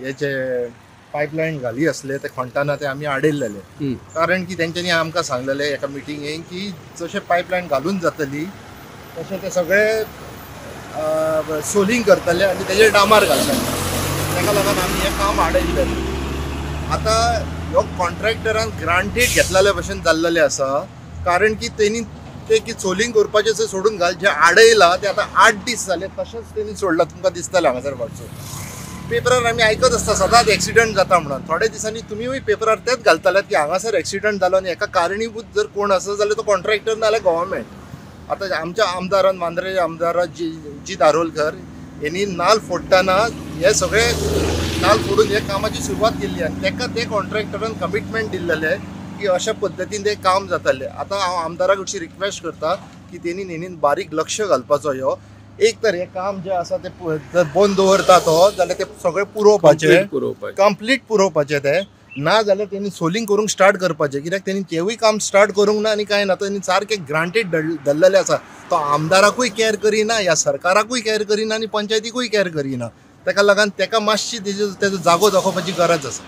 हेचे पायपलायन घाली आसले ते खणटाना ते आमी आडयल्लेले, कारण की तेंच्यांनी आमकां सांगलेले एका मिटिंगेक की जशें पायपलायन घालून जातली तशें ते सगळे सोलिंग करतले आनी तेजेर डांबर घालतले. ताका लागून आमी हें काम आडयल्लें. आतां ह्यो कॉन्ट्रॅक्टरान ग्रांटेड घेतलेल्या भशेन जाल्लेलें आसा, कारण की तेणी ते की सोलिंग करपाचें सोडून घाल, जें आडयलां तें आतां 8 दीस जाले तशेंच तेणी सोडलां. तुमकां दिसतलें हांगासर फाटसून पेपरार आमी आयकत आसता सदांच एक्सिडंट जाता म्हणून. थोडे दिसांनी तुमीय पेपरार तेच घालतले की हांगासर एक्सिडंट जालो आनी हेका कारणीभूत जर कोण आसा जाल्यार तो कॉन्ट्रॅक्टर ना जाल्यार गव्हर्मेंट. आतां आमच्या आमदारान, मांद्रे आमदारा जी दारोलकर हेणी नाल फोडटना हे सगळे नाल फोडून हे कामाची सुरवात केल्ली आनी तेका ते कॉन्ट्रॅक्टरान कमिटमेंट दिल्लेलें की अशा पद्दतीन तें काम जातलें. आतां हांव आमदारा कडशी रिक्वेस्ट करता की तेणी हेणीन बारीक लक्ष घालपाचो. ह्यो एक तर हें काम जें आसा तें जर बंद दवरता तो जाल्यार तें सगळें पुरोवपाचें, कंप्लीट पुरोवपाचें तें, ना जाल्यार तेणी सोलिंग करूंक स्टार्ट करपाचें, कित्याक तेणी तेवूय काम स्टार्ट करूंक ना आनी कांय ना. तेणी सारकें ग्रांटेड धरलेलें आसा. तो आमदाराकूय कॅर करिना, ह्या सरकाराकूय कॅर करिना आनी पंचायतीकूय कॅर करिना. ताका लागून तेका मातशी तेजो जागो दाखोवपाची गरज आसा.